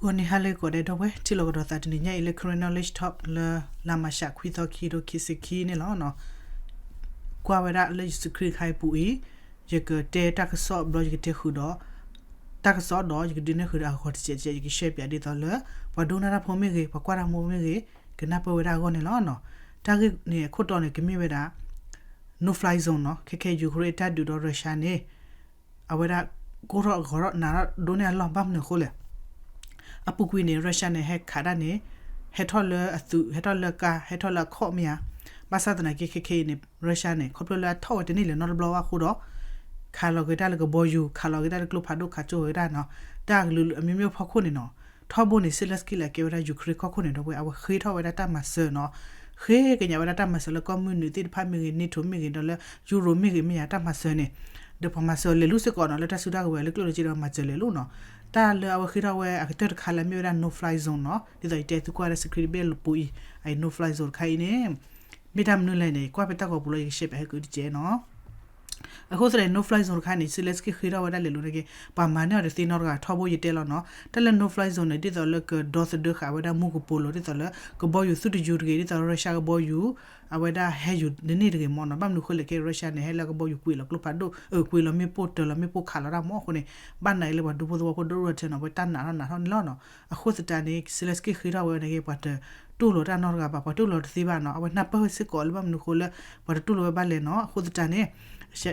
ဂီၤနံၤဟါလၢကိးဂၤဒဲး ဒီပုၢ်ဝဲၢ် ထံၣ်လိာ်ကဒီးသးတနံၤညါအံၤလၢ Karen Knowledge Talk လၢ လါမၤရှး ခွံသီ ခံကထိခံဆံခံန့ၣ်လီၤ. ကွၢ်ဝဲဒၣ်လၢယစုခရံာ်တခါအံၤအပူၤအံၤ, ယကတဲတၢ်ကစီၣ်ဘျီ ယကတဲဃုာ်ဒီး တၢ်ကစီၣ်ဒီး ယကဒုးနဲၣ်ဃုာ်ဒီးအဂီၤတစဲးတစဲး ယကရှဲပၠးဒ်သိးလၢ ပှၤဒိကနၣ်တၢ်ဖိမ့ၢ်ဂ့ၤ ပှၤကွၢ်တၢ်ဖိမ့ၢ်ဂ့ၤ ကနၢ်ပၢၢ်ဝဲဒၣ်အဂီၢ်န့ၣ်လီၤ. တၢ်ဂ့ၢ်န့ၣ်အခိၣ်တီန့ၣ် ကမ့ၢ်ဝဲဒၣ် no fly zone နီၤ, ခဲခဲ Ukraine တၢ်ဒုးဒီး Russia န့ၣ် အဝဲဒၣ် ကိၢ်ထီၣ်ဂီၤထီၣ်နးထီၣ်ဒိၣ်န့ၢ်အလီၢ် ဘၣ်မနုၤအဃိလဲၣ်. အပူၤကွံာ်န့ၣ် Russia န့ၣ် ဟဲခးတၢ်န့ၣ် ဟဲထီၣ်လၢအသုး ဟဲထီၣ်လၢကါ ဟဲထီၣ်လၢအခီၣ်မ့ၢ်ဧါ. ဘၣ်ဆၣ်သနာ်က့ ခဲခဲအံၤန့ၣ် Russia န့ၣ် ခီဖျိလၢအထီၣ်ဝဲတန့ၢ်လၢၤနီတဘျီဘၣ်အဃိဒီး ခးလီၤက့ၤတၢ်လၢကဘီယူၤ ခးလီၤက့ၤတၢ်လၢကျိဖးဒိၣ် ခးကၠိဝဲဒၣ်နီၤ, တၢ်ကလုာ်အမျိုးမျိုးဖီခိၣ်န့ၣ်နီၤ. ထီဘိန့ၣ် Zelenskyy လၢအကဲဝဲဒၣ် Ukraine ကီၢ်ခိၣ်န့ၣ် ဒီပုၢ်ဝဲၢ် အဝဲဃ့ထီၣ်ဝဲဒၣ်တၢ်မၤစၢၤနီၤ, ဃ့ကညးဝဲဒၣ်တၢ်မၤစၢၤလၢကီၢ်မုၢ်နုာ်သ့ၣ်တဖၣ်မ့ၢ်ဂ့ၤ NATO မ့ၢ်ဂ့ၤ ဒီးလၢ Euro မ့ၢ်ဂ့ၤမ့ၢ်ဧါ တၢ်မၤစၢၤန့ၣ်, ဒီးပှၤမၤစၢၤလဲၤလူၤစ့ၢ်ကီးနီၤ လၢတၢ်စုတၢ်ကဝဲၤလၢကျိၣ်လၢစ့ဒီးမၤစၢၤလဲၤလူၤနီၤ. တၢ်လၢအဝဲဃ့ထီၣ်ဝဲအကတၢၢ်တခါလၢအမ့ၢ်ဝဲဒၣ် no fly zone နီၤ, ဒ်သိးယတဲသုကွၢ်ဝဲဒၣ် screen တဘ့ၣ်အပူၤအံၤ အအံၤ no fly zone တခါအံၤန့ၣ် မ့ၢ်တၢ်မနုၤလဲၣ်န့ၣ် ကွၢ်ဖဲတၢ်ဂီၤပူၤလီၤ ယကရှဲပၠးဟဲက့ၤတကဲးနီၤ. အဃိသတး no fly zone တခါန့ၣ် Zelenskyy ဃ့ထီၣ်ဝဲဒၣ်လဲၤလူၤန့ၣ်က့ၤ ပှၤမၤန့ၢ်အီၤတသ့နီတဂၤ ထီဘိယတဲလီၤနီၤ. တၢ်လၢ no fly zone န့ၣ် ဒ်သိးလၢကဒီသဒၢဃာ်ဝဲဒၣ်မူကပိာ်လိၤ ဒ်သိးလၢ ကဘီယူၤသုတယူၤတဂ့ၤ ဒ်သိး Russia ကဘီယူၤ အဝဲဒၣ်ဟဲယူၤတန့ၢ်တဂ့ၤမ့ၢ်နီၤ. ဘၣ်မနုၤအဃိလဲၣ် ခဲ Russia န့ၣ် ဟဲလၢကဘီယူၤကွံာ်လီၤကျိဖးဒိၣ် ကွံာ်လီၤမ့ၣ်ပိၢ် တၢၤလီၤမ့ၣ်ပိၢ် ခးလီၤတၢ်မ့ၢ်အဃိန့ၣ် ဘၣ်နာ်အံၤလၢပှၤဒူဖိသဝီဖိဒိၣ်ဒိၣ်ထၢနီၤ ပှၤတၢ်နာ်ထီၣ်နာ်ထီၣ်န့ၣ်လီၤနီၤ. အဃိသတးန့ၣ် Zelenskyy ဃ့ထီၣ်ဝဲန့ၣ်က့ၤ ပှၤတတူၢ်လိာ်တၢ်နီတဂၤဘၣ် ပှၤတူၢ်လိာ်တသ့ဘၣ်နီၤ. အဝဲနၢ်ပၢၢ်ဝဲစ့ၢ်ကီးလၢဘၣ်မနုၤအဃိလၢ ပှၤတတူၢ်လိာ်ဝဲဘၣ်လဲၣ်နီၤ. အဃိသတးန့ၣ်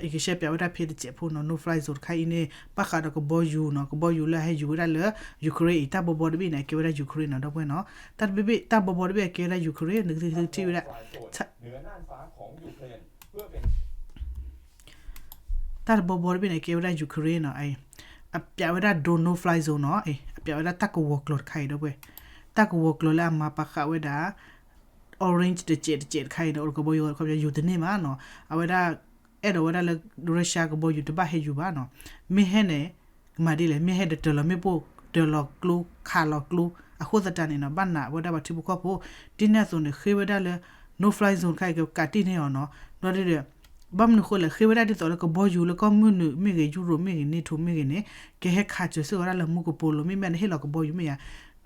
ယကရှဲပၠးဝဲဒၣ်ဖဲတစဲးဖိနီၤ no fly zone တခါအံၤန့ၣ် ဘၣ်ဃးဒီးကဘီယူၤနီၤ ကဘီယူၤလၢအဟဲယူၤဝဲဒၣ်လၢ Ukraine အံၤ တၢ်ဘီဘီတဘ့ၣ်န့ၣ် အကဲဝဲဒၣ် Ukraine နီၤ ဒီပုၢ်ဝဲၢ်နီၤ. တၢ်တဘ့ၣ်ဘ့ၣ် တၢ်ဘီဘီတဘ့ၣ်အကဲဝဲဒၣ် Ukraine နကထံၣ်ဝဲဒၣ် တၢ်တဘီဘီတဘ့ၣ်န့ၣ် ကဲဝဲဒၣ် Ukraine နီၤ, အပျးဝဲဒၣ် drone no fly zone နီၤ, အပျးဝဲဒၣ်တၢ်ကဝီၤကျီၤတခါအံၤ ဒီပုၢ်ဝဲၢ်, တၢ်ကဝီၤကျီၤလၢအမၤပာ်ဃာ်ဝဲဒၣ် orange တစဲးတစဲးတခါအံၤန့ၣ် အိၣ်ဒီးကဘီယူၤ ခီပညီယူၤတန့ၢ်ဘၣ်နီၤ, အဝဲဒၣ် အဲၣ်ဒိးဝဲဒၣ်လၢ Russia ကဘီယူၤတဘၣ်ဟဲယူၤဘၣ်နီၤ, မ့ၢ်ဟဲန့ၣ် ကမၤဒ်လဲၣ်, မ့ၢ်ဟဲဒီးတၢၤလီၤမ့ၣ်ပိၢ် တၢၤလီၤကျိ ခးလီၤကျိ, အဃိသတးန့ၣ်နီၤ ဘၣ်နာ်ဝဲဒၣ်ပှၤထံဖိကီၢ်ဖိ, ဒ်န့ၣ်အသိးန့ၣ် ဃ့ဝဲဒၣ်လၢ no fly zone တခါအံၤ ကကးတံၢ်န့ၢ်အီၤနီၤ, ဒီး ဘၣ်မနုၤအဃိလဲၣ်, ဃ့ဝဲဒၣ်ဒ်သိးလၢကဘီယူၤလၢကီၢ်မုၢ်နုာ်မ့ၢ်ဂ့ၤ, Euro မ့ၢ်ဂ့ၤ, NATO မ့ၢ်ဂ့ၤန့ၣ် ကဟဲခးစၢၤစ့ၢ်ကီးဝဲဒၣ်လၢမူကပိာ်လိၤ, မ့မ့ၢ်နဟ့ၣ်လီၤကဘီယူၤမ့ၢ်ဧါ,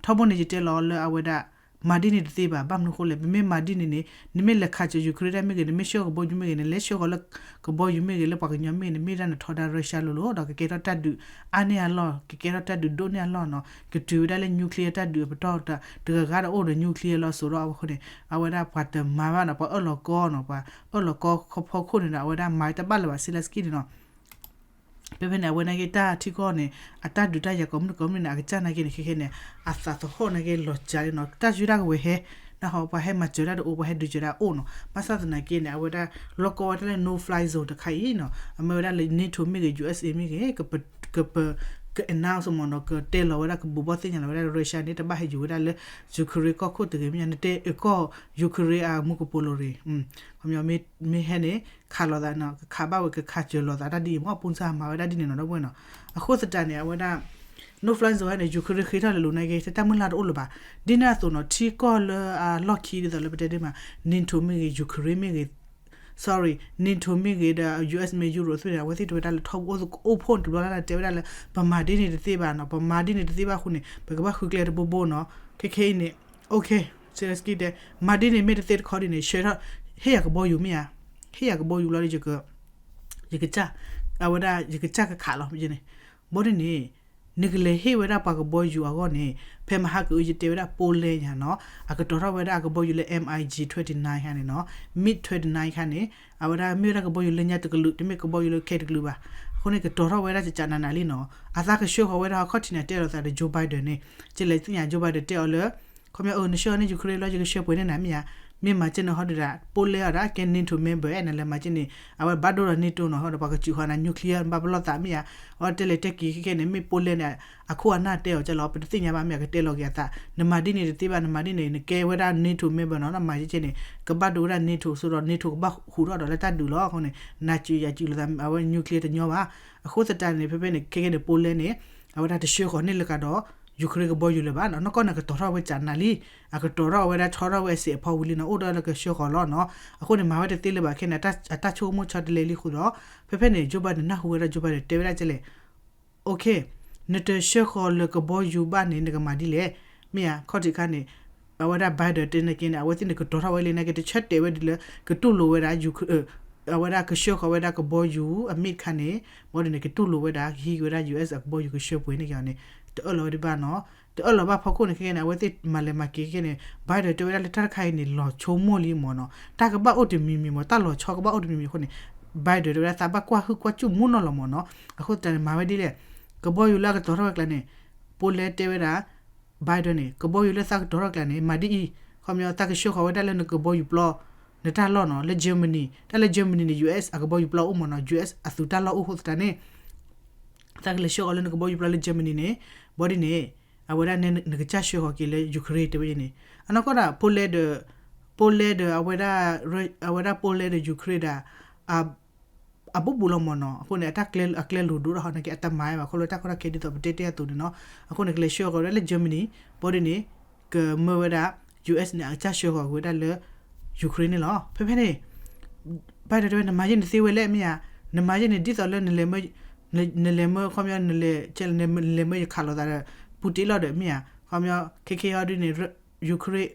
ထီဘိန့ၣ်ယတဲလီၤလၢအဝဲဒၣ် မၤဒ်န့ၣ်တသ့ဘၣ်, ဘၣ်မနုၤအဃိလဲၣ်, ပမ့ၢ်မၤဒ်န့ၣ်န့ၣ် နမ့ၢ်လဲၤခးစၢၤ Ukraine တၢ်မ့ၢ်ဂ့ၤ, နမ့ၢ်ဆှၢကဘီယူၤမ့ၢ်ဂ့ၤ, နလဲၤဆှၢဃီၤလၢကဘီယူၤမ့ၢ်ဂ့ၤ, လၢပှၤကညီမ့ၢ်ဂ့ၤန့ၣ် မ့ၢ်ဒၣ်နထီဒါ Russia လိၤလိၤ ဒီးကကဲထီၣ်တၢ်ဒုးအါန့ၢ်အလီၢ်, ကကဲထီၣ်တၢ်ဒုးဒိၣ်န့ၢ်အလီၢ်နီၤ, ကတုၤဝဲဒၣ်လၢ nuclear တၢ်ဒုးအပတီၢ်, တဂၤဂၤဒီးအိၣ်ဒီး nuclear လီၤစိၤဒီးအဝဲဃိန့ၣ် အဝဲဒၣ်ပှၤတမၤဘၣ်နီၤ, ပှၤအၢၣ်လီၤကီနီၤ, ပှၤအၢၣ်လီၤကီဖီခိၣ်န့ၣ်ဒီး အဝဲဒၣ်မၤတဘၣ်လၢၤဘၣ် Zelenskyy န့ၣ်နီၤ. ဖဲဖဲန့ၣ် အဝဲန့ၣ်က့ၤတၢ်ထံကီၢ်န့ၣ် အတၢ်ဒုးတၢ်ယၤကိးမုၢ်နံၤကိးမုၢ်နံၤန့ၣ် အကစၢ်နာ်က့န့ၣ် ခဲခဲန့ၣ် အသးသဟီၣ်နာ်က့လီၤစှၤလံနီၤ, တၢ်စုတၢ်ကဝဲၤဟဲ, နဟီ ပှၤဟဲမၤစၢၤတၢ်တအိၣ် ပှၤဟဲဒုးစၢၤတၢ်အိၣ်နီၤ, ဘၣ်ဆၣ်သနာ်က့န့ၣ် အဝဲဒၣ် လီၢ်ကီဝဲဒၣ်လၢ no fly zone တခါအံၤနီၤ, အမ့ၢ်ဝဲဒၣ်လၢ NATO မ့ၢ်ဂ့ၤ USA မ့ၢ်ဂ့ၤ ကပ ကပ က announce မ့ၢ်နီၤ, ကတဲလီၤဝဲဒၣ် ကဘူးဘီၣ်သ့ၣ်ညါလီၤဝဲဒၣ် Russia န့ၣ် တဘၣ်ဟဲယူၤဝဲဒၣ်လၢ Ukraine ကီၢ်ခိၣ်တဂ့ၤ, မ့ၢ်ညါ နတဲအကီၢ် Ukraine အမူကပိာ်လိၤရ့ၣ်, ခီပညီ မ့ၢ်ဟဲန့ၣ် ခးလိာ်သးနီၤ, ကခးဘၣ်ဝဲ ကခးစၢၤလိာ်သးတၢ်ဒ်အံၤမ့ၢ် အပူၤစၢ်မၤဝဲဒၣ်ဒ်န့ၣ်နီၤ ဒီပုၢ်ဝဲၢ်နီၤ. အဃိသတးန့ၣ် အဝဲဒၣ် no fly zone န့ၣ် Ukraine ဃ့ထီၣ်လဲၤလိၤနာ်က့ တၢ်မုၢ်လၢ်တအိၣ်လၢၤဘၣ်. ဒ်န့ၣ်အသိးနီၤ ထံကီၢ်လၢအလီၢ်ခံဒ်သိးလၢပတဲဒ်မး NATO မ့ၢ်ဂ့ၤ Ukraine မ့ၢ်ဂ့ၤ sorry, NATO မ့ၢ်ဂ့ၤဒီး US မ့ၢ် Euro သ့ၣ်န့ၣ် အဝဲသ့ၣ်တဝဲဒၣ်လၢထီဘိအိၣ်ဖှိၣ်တဘျီလၢ်လၢ် တဲဝဲဒၣ်လၢ ပမၤဒ်န့ၣ်တသ့ဘၣ်နီၤ, ပမၤဒ်န့ၣ်တသ့ဘၣ်အဃိန့ၣ် ပကဘၣ်ဃုကျဲတဘိဘိနီၤ. ခဲခဲအံၤန့ၣ် OK, Zelenskyy တဲ မၤဒ်န့ၣ်မ့ၢ်တသ့တခီဒ်န့ၣ် ဆှၢထီၣ် ဟ့ၣ်ယၤကဘီယူၤမ့ၢ်ဧါ, ဟ့ၣ်ယၤကဘီယူၤလီၤဒီး ယကစၢ်, အဝဲဒၣ် ယကစၢ်ကခးလီၤန့ၣ် ဘီဒ်န့ၣ် နကလဲၤဟ့ၣ်ဝဲဒၣ်ပှၤကဘီယူၤအဂီၢ်န့ၣ် ဖဲမဟါကအု ယတဲဝဲဒၣ် Poland ယၤနီၤ, အကတီၤထီၣ်ဝဲဒၣ်အကဘီယူၤလၢ MiG twenty-nine ခါန့ၣ်နီၤ, MiG twenty-nine ခါန့ၣ် အဝဲဒၣ်မ့ၢ်ဝဲဒၣ်ကဘီယူၤလၢညါတကလုာ် တမ့ၢ်ကဘီယူၤလၢခဲတကလုာ်ဘၣ်. အဃိန့ၣ် ကတီၤထီၣ်ဝဲဒၣ်ကကနးနးလံနီၤ, အသးကဆှၢဃီၤဝဲဒၣ်ဟီခီၣ်ထံးန့ၣ် တဲလိာ်သးဒီး Joe Biden န့ၣ်, ကလဲၤသ့ၣ်ညါ Joe Biden တဲအီၤလၢ ခီပညီ အၢ နဆှၢအီၤန့ၣ် Ukraine လီၤ ယကဆှၢပှဲၤန့ၢ်နၤမ့ၢ်ဧါ, မ့ၢ်မၤကဲန့ၣ်ဟီဒုးဒၣ် Poland အီၤဒၣ်ကဲ NATO member အဲၣ်နလဲၤမၤကဲန့ၣ် အဝဲဘၣ်ဒိဒီး NATO နီၤ, ဟီဒီးပှၤကစုးဃီၤနၤ nuclear ဘၣ်ပလီၢ်သးမ့ၢ်ဧါ, အဝဲတဲလဲၤတဲက့ၤခဲခဲန့ၣ် မ့ၢ် Poland န့ၣ် အခိၣ်အနၢ်တဲအီၤကလီၤ ပတသ့ၣ်ညါဘၣ်မ့ၢ်ဧါ, ကတဲလီၤက့ၤအသး နမၤဒ်န့ၣ်တသ့ဘၣ်, နမၤဒ်န့ၣ် နကဲဝဲဒၣ် NATO member နီၤ, နမၤကဲန့ၣ် ကဘၣ်ဒိဝဲဒၣ် NATO စိဒီး NATO ကဘၣ်ဟူးထီၣ်ဒီးလၢတၢ်ဒုးလီၤ. အဃိန့ၣ် နၤစုးယၤစုးလိာ်သး အဝဲ nuclear တညီဘၣ်. အဃိသတးန့ၣ် ဖဲဖဲန့ၣ် ခဲခဲန့ၣ် Poland န့ၣ် အဝဲဒၣ်တဆှၢဃီၤန့ၢ်လၢကဒီး Ukraine ကဘီယူၤလၢၤဘၣ်နီၤ, နီၢ်ကီၢ်န့ၣ်ကတီၤထီၣ်ဝဲကနးလံ, အကတီၤထီၣ်ဝဲဒၣ်ဆီထီၣ်ဝဲအစ့းအဖီဝံၤလံနီၤ, အိၣ်ဒီးလၢကဆှၢဃီၤလီၤနီၤ. အဃိန့ၣ် မၤဝဲတသ့လၢၤဘၣ်ခဲန့ၣ် အတၢ်ဆိကမိၣ်ဆီတလဲလံအဃိဒီး ဖဲဖဲန့ၣ် Joe Biden နၢ်ဟူဝဲဒၣ် Joe Biden တဲဝဲဒၣ်ကလဲၣ် OK, နတဆှၢဃီၤလၢကဘီယူၤဘၣ်န့ၣ် နကမၤဒ်လဲၣ်. မ့ၢ်ဧါ, ခီၣ်ထံးခါန့ၣ် အဝဲဒၣ် Biden တဲနက့န့ၣ် အဝဲသ့ၣ်န့ၣ်ကတီၤထီၣ်ဝဲလံနာ်က့ တဆၢတဲာ်ဝဲဒ်လၢ ကတူၢ်လိာ်ဝဲဒၣ် Ukraine, အဝဲဒၣ်ကဆှၢဃီၤဝဲဒၣ်ကဘီယူၤအမ့ၢ်တခါန့ၣ် ဘၣ်ဒ်န့ၣ် ကတူၢ်လိာ်ဝဲဒၣ် ကဟံးက့ၤဝဲဒၣ် US အကဘီယူၤကဆှၢပှဲၤန့ၣ်က့ၤန့ၣ် တအၢၣ်လီၤဝဲဒံးဘၣ်နီၤ. တအၢၣ်လီၤဘၣ်ဖီခိၣ်န့ၣ် ခဲကဲန့ၣ် အဝဲသ့ၣ်မၤလဲၤမၤက့ၤခဲကဲန့ၣ် Biden တဲဝဲဒၣ်လၢတၢ်တခါအံၤန့ၣ် လီၤဆိကမိၣ်လံမ့ၢ်နီၤ, တၢ်ကဘၣ်အိၣ်တမံၤမံၤမ့ၢ် တၢ်လီၤဆီကဘၣ်အိၣ်တမံၤမံၤအဃိန့ၣ် Biden တဲဝဲဒၣ်သးဘၣ်ကွၢ်ဟုၣ်ကွၢ်စူၣ်မူနီၤလီၤမ့ၢ်နီၤ. အဃိသတးန့ၣ် မၤဝဲဒ်လဲၣ်, ကဘီယူၤလၢအကတီၤထီၣ်ဝဲကျါန့ၣ် Poland တဲဝဲဒၣ် Biden န့ၣ် ကဘီယူၤလၢသးကတီၤထီၣ်ကျါန့ၣ် မၤဒ်အံၤ, ခီပညီ သးကဆှၢဃီၤဝဲဒၣ်လၢနကဘီယူၤပျီ နတၢ်လီၢ်နီၤ လၢ Germany, တၢ်လၢ Germany န့ၣ် US အကဘီယူၤပျီအိၣ်မ့ၢ်နီၤ, US အသုးတၢ်လီၢ်အိၣ်အဃိသတးန့ၣ် သးကလဲၤဆှၢဃီၤလၢနကဘီယူၤပျီလၢ Germany န့ၣ် ဘၣ်ဒ်န့ၣ် အဝဲဒၣ်နကစၢ်ဆှၢဃီၤက့ၤလၢ Ukraine တဲဝဲန့ၣ်, အနီၢ်ကီၢ်ဒၣ် Poland, Poland အဝဲဒၣ် အဝဲဒၣ် Poland ဒီး Ukraine ဒၣ် အဘူးဘူးလီၤမ့ၢ်နီၤ. အဃိန့ၣ် အတၢ်ကျဲ အကျဲလိၤဒိၣ်ထီၣ်ဟီန့ၣ်က့ အတမၤဘၣ် ခီဖျိတၢ်ကီတၢ်ခဲဒ်သိးပတဲတ့ၢ်အသိးန့ၣ်နီၤ. အဃိန့ၣ် ကလဲၤဆှၢဃီၤဝဲဒၣ်လၢ Germany, ဘၣ်ဒ်န့ၣ် ကမၢဝဲဒၣ် US န့ၣ် အကစၢ်ဆှၢဃီၤက့ၤဝဲဒၣ်လၢ Ukraine န့ၣ်လီၤ. ဖဲဖဲန့ၣ် Biden တဲဝဲ နမၤယဲၢ်န့ၣ်သ့ဝဲလဲၣ်မ့ၢ်ဧါ, နမၤယဲၢ်န့ၣ် ဒ်သိးလၢ နလဲၤမၢ ခီပညီ နလဲၤ နလဲၤမၢယခးလိာ်သးဒီး Putin လီၤဒီးမ့ၢ်ဧါ, ခီပညီ ခဲခဲဟီဒ်န့ၣ် Ukraine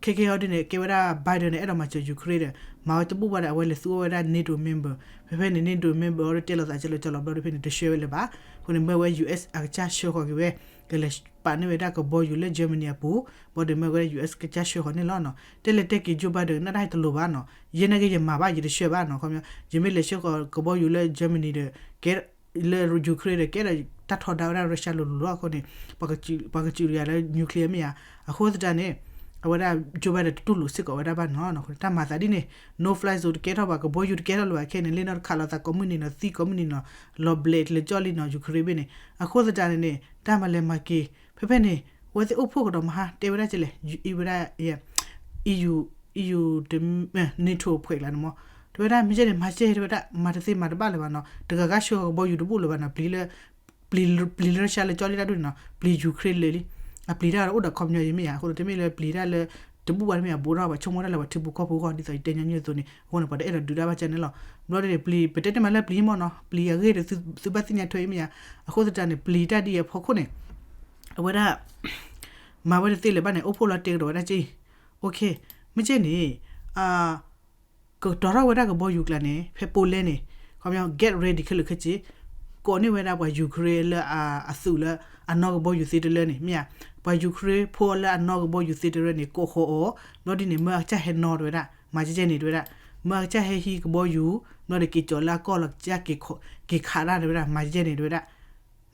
ခဲခဲဟီဒ်န့ၣ် ကဲဝဲဒၣ် Biden န့ၣ် အဲၣ်ဒိးမၤစၢၤ Ukraine ဒီး မၤဝဲတဘူၣ်ဘၣ်ဒီး အဝဲလဲၤသူအီၤဝဲဒၣ် NATO member, ဖဲဖဲန့ၣ် NATO member အီၤဒီးတဲလိာ်သးကလၢကလီၤဘျီဒီး ဖဲန့ၣ် တဆှၢဝဲလၢၤဘၣ်. အဃိန့ၣ် မၢဝဲ US အကစၢ်ဆှၢဃီၤက့ၤဝဲ ကလဲၤပာ်န့ၢ်ဝဲဒၣ်ကဘီယူၤလၢ Germany အပူၤ, ဘၣ်ဒီးမၢဝဲဒၣ် US ကစၢ်ဆှၢဃီၤန့ၣ်လီၤနီၤ. တဲလဲၤတဲက့ၤ Joe Biden နတၢ်ဟဲတလိၤဘၣ်နီၤ, ယဲနာ်က့ယမၤဘၣ် ယတဆှၢဘၣ်နီၤ. ခီပညီ ယမ့ၢ်လဲၤဆှၢဃီၤကဘီယူၤလၢ Germany ဒီး ကဲ လၢ Ukraine ဒီး ကဲဒီးတၢ်ထီဒါဝဲဒၣ် Russia လိၤလိၤလီၤ. အဃိန့ၣ် ပှၤကစူးယၤလၢ nuclear မ့ၢ်ဧါ. အဃိသတးန့ၣ် အဝဲဒၣ် Joe Biden တတူၢ်လိာ်စ့ၢ်ကီးဝဲဒၣ်ဘၣ်နီၤ. တၢ်မၤသးဒ်န့ၣ် no fly zone တကဲထီၣ်ဘၣ်, ကဘီယူၤတကဲထီၣ်လၢၤဘၣ်, ခဲန့ၣ် လ့နီၣ်တခးလိာ်သးကိးမုၢ်နံၤနီၤ, သံကိးမုၢ်နံၤနီၤ, လီၤဘျဲးလၢကၠီလံနီၤ Ukraine ဘ့ၣ်န့ၣ်. အဃိသတးန့ၣ်န့ၣ် တၢ်မၤလဲၤမၤက့ၤ ဖဲဖဲန့ၣ် အဝဲသ့ၣ်အိၣ်ဖှိၣ်ကဒီးမဟါ တဲဝဲဒၣ်ကလဲၣ်, အံၤဝဲဒၣ် EU, EU တ NATO အဖွဲ့ကျါန့ၣ်မ့ၢ်, တဲဝဲဒၣ် မ့ၢ်ကဲန့ၣ် မၤကဲ တဲဝဲဒၣ် မၤတသ့မၤတဘၣ်လၢၤဘၣ်နီၤ, တဂၤဂၤဆှၢကဘီယူၤတဘူၣ်လၢၤဘၣ်နီၤ, ပျံၤလၢ ပျံၤလၢ Russia လၢကၠီလံတၢ်ဒ်န့ၣ်နီၤ, ပျံၤ Ukraine လၢာ်လံ, အပျံၤတၢ်ဒီးအိၣ်ဒီးခီပညီယမ့ၢ်ဧါ, အဃိန့ၣ် တမ့ၢ်လၢပျံၤတၢ်လၢ တဘူၣ်ဘၣ်တမ့ၢ် အဘူးထီၣ်ဘၣ် ဆိကမိၣ်တၢ်လၢပှၤထံပူၤကီၢ်ပူၤအဂီၢ် ဒ်သိးယတဲညီနုၢ်အသိးန့ၣ်, အဃိန့ၣ် ပှၤတအဲၣ်ဒိးဒုးတၢ်ဘၣ်ကန့ၣ်လီၤ. ဘျီဒ်န့ၣ် ပျံၤ ပတဲတ့ၢ်မးလၢပျံၤမ့ၢ်နီၤ, ပျံၤအဂ့ၢ်ဒီးသုဘၣ်သ့ၣ်ညါထွဲအံၤမ့ၢ်ဧါ, အဃိသတးန့ၣ် ပျံၤတၢ်ဒ်အံၤအဖီခိၣ်န့ၣ် အဝဲဒၣ် မၤဝဲတသ့လၢၤဘၣ်န့ၣ် အိၣ်ဖှိၣ်လီၤတဲာ်ကဒီးဝဲဒၣ်က့, OK, မ့ၢ်ကဲန့ၣ် ကတီၤထီၣ်ဝဲဒၣ်ကဘီယူၤကျါန့ၣ် ဖဲ Poland န့ၣ် ခီပညီ get ready ခဲလၢာ်ခဲဆ့, ကိးန့ၢ်ဝဲဒၣ်ပှၤ Ukraine လၢအသုးလၢအနီၢ်ကဘီယူၤသ့တလၢန့ၣ် မ့ၢ်ဧါ, ပှၤ Ukraine ဖိလၢအနီၢ်ကဘီယူၤသ့တလၢန့ၣ် ကိးဃီၤအီၤ, ဘျီဒ်န့ၣ် မၢအကစၢ်ဟဲနီၤတဲဝဲဒၣ်, မၤကဲန့ၣ်တဲဝဲဒၣ်, မၢအကစၢ်ဟဲဟံးကဘီယူၤ, ဘျီဒီးက့ၤကၠီၤလၢအကီၢ်လီၤ ကစၢ်က့ၤခးတၢ်တဲဝဲဒၣ်, မၤကဲန့ၣ်တဲဝဲဒၣ်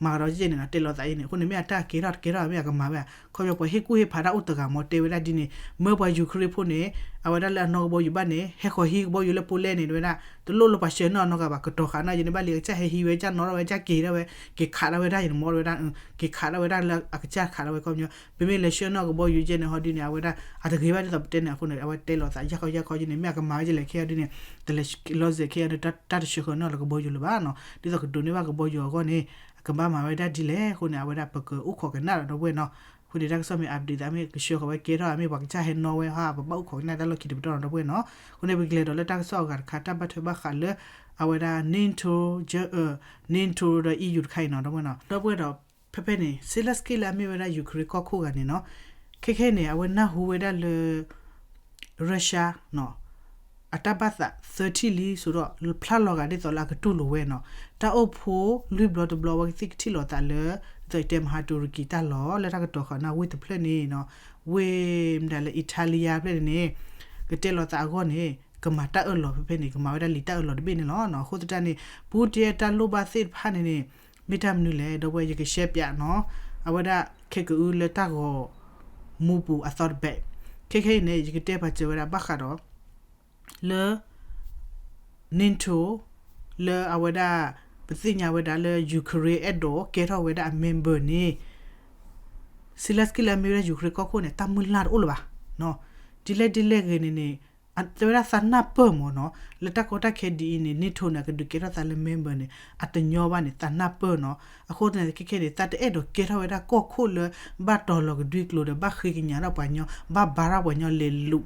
မၤကဒီးကဲန့ၣ်နီၤ တဲလိာ်သးအံၤန့ၣ်, အဃိန့ၣ် မ့ၢ်အတၢ်ကဲထီၣ်တကဲထီၣ် မ့ၢ်အကမၤဝဲ, ခီပညီပှၤဟ့ၣ်ကူၣ်ဟ့ၣ်ဖးတၢ်အိၣ်တဂၤမ့ၢ်တဲဝဲဒၣ်ဒ်န့ၣ်, မၢပှၤ Ukraine ဖိန့ၣ် အဝဲဒၣ်လၢအနီၢ်ကဘီယူၤဘၣ်န့ၣ် ဟဲဃီၤဟံးကဘီယူၤလၢ Poland န့ၣ်တဲဝဲဒၣ်, တလိၣ်လၢပှၤဆှၢနီၢ်နီတဂၤဘၣ်, ကတီၤဃာ်နီၢ်ယန့ၣ်ဘၣ်လံ အကစၢ်ဟဲဟံးဝဲ ကစၢ်နီၤထီၣ်ဝဲ ကစၢ်က့ၤထီၣ်ဝဲ, က့ၤခးထီၣ်ဝဲဒၣ်ယန့ၣ်မ့ၢ်တဲဝဲဒၣ်, က့ၤခးထီၣ်ဝဲဒၣ်လၢအကစၢ်ခးထီၣ်ဝဲ ခီပညီ, ပမ့ၢ်လဲၤဆှၢနီၢ်ကဘီယူၤကဲန့ၣ်ဟီဒ်န့ၣ် အဝဲဒၣ် အတဂ့ၤဘၣ်ဒ်သိးပတဲန့ၣ် အဃိန့ၣ် အဝဲတဲလိာ်သးယၢ်ခီယၢ်ခီယန့ၣ် မ့ၢ်အကမၤဝဲကလဲၣ်ခဲအံၤဒ်န့ၣ်, တလဲၤလီၤစဲးခဲအံၤန့ၣ် တၢ်တဆှၢဃီၤနီၢ်လၢကဘီယူၤလၢၤဘၣ်နီၤ, ဒ်သိးကဒိးန့ၢ်ဘၣ်ကဘီယူၤအဂီၢ်န့ၣ် အကဘၣ်မၤဝဲဒၣ်ဒ်လဲၣ်အဃိန့ၣ် အဝဲဒၣ်ပကအိၣ်ခိးကနၣ်ဒီး ဒီပုၢ်ဝဲၢ်နီၤ, အဃိန့ၣ် တၢ်ကစီၣ်မ့ၢ် update သးမ့ၢ်ကဆှၢဃီၤဝဲကဲထီၣ် မ့ၢ်ပှၤကစၢ်ဟဲနီၤဝဲဟီ ပဘၣ်အိၣ်ခိးကနၣ်တၢ်လီၢ်ခံတပတီၢ်နီၤ ဒီပုၢ်ဝဲၢ်နီၤ, အဃိန့ၣ် ပကလဲၤဒီးလၢတၢ်ကစီၣ်အဂၤတခါ တၢ်ဘၣ်ထွဲဘၣ်ဃးလၢ အဝဲဒၣ် NATO, NATO ဒီး EU တခါအံၤနီၤ ဒီပုၢ်ဝဲၢ်နီၤ, ဒီပုၢ်ဝဲၢ်ဒီး ဖဲဖဲန့ၣ် Zelenskyy လၢအမ့ၢ်ဝဲဒၣ် Ukraine ကီၢ်ခိၣ်ဂၤန့ၣ်နီၤ, ခဲခဲန့ၣ် အဝဲနၢ်ဟူဝဲဒၣ်လၢ Russia နီၤ အတၢ်ဘၣ်သးသၢထံၣ်လံ ဆိဒီး ဖျါလီၤဂာ်ဒ်သိးလၢအကတူၢ်လိာ်ဝဲနီၤ, တၢ်အိၣ်ဖှိၣ်လွံၢ်ဘျီတဘျီ အဝဲကသ့ၣ်ကထံၣ်လိာ်သးလၢ ဒ်သိးယတဲမဟါ တူရကံတၢ်လီၢ် လၢတၢ်ကတီၤဃာ်နၢ်ဝ့ၢ်တဖျၢၣ်န့ၣ်နီၤ, ဝ့ၢ်မတၤလၢ Italia ဖျၢၣ်န့ၣ်န့ၣ် ကတဲလိာ်သးအဂီၢ်န့ၣ် ကမၤတၢ်အၢၣ်လီၤ ဖဲဖဲန့ၣ် ကမၤဝဲဒၣ်လံာ်တၢ်အၢၣ်လီၤတဘ့ၣ်န့ၣ်လီၤ. အဃိသတးန့ၣ် Putin အတၢ်လိၣ်ဘၣ်သ့ၣ်တဖၣ်န့ၣ်န့ၣ် မ့ၢ်တၢ်မနုၤလဲၣ် ဒီပုၢ်ဝဲၢ် ယကရှဲပၠးနီၤ, အဝဲဒၣ်ခဲကအုလၢတၢ်ဂီၤမူပူၤအသီတဘ့ၣ်, ခဲခဲအံၤန့ၣ် ယကတဲပာ်စၢၤဝဲဒၣ်ဘၣ်ဃးဒီး လၢ NATO လၢအဝဲဒၣ် ပသ့ၣ်ညါဝဲဒၣ်လၢ Ukraine အဲၣ်ဒိးကဲထီၣ်ဝဲဒၣ်အ member န့ၣ် Zelenskyy လၢအမ့ၢ်ဝဲဒၣ် Ukraine ကီၢ်ခိၣ်န့ၣ် တၢ်မုၢ်လၢ်တအိၣ်လၢၤဘၣ်. ဒ်လဲၣ်ဒ်လဲၣ်ဂ့ၤန့ၣ်န့ၣ် တဲဝဲဒၣ်သးနၢ်ပၢၢ်မ့ၢ်နီၤ, လၢတၢ်ကီတၢ်ခဲဒ်အံၤန့ၣ် NATO န့ၣ် အကဒုးကဲထီၣ်သးလၢ member န့ၣ် အတညီဘၣ်န့ၣ် သးနၢ်ပၢၢ်နီၤ. အဃိန့ၣ် ခဲခဲန့ၣ် သးတအဲၣ်ဒိးကဲထီၣ်ဝဲဒၣ်ကီၢ်ခိၣ်လၢ ဘၣ်တီၤလီၤကဒွံကျိၤဒီး ဘၣ်ဃ့ကညးထီၣ်ပှၤညီ, ဘၣ်ဘါထီၣ်ပှၤညီလဲၤလူၤ,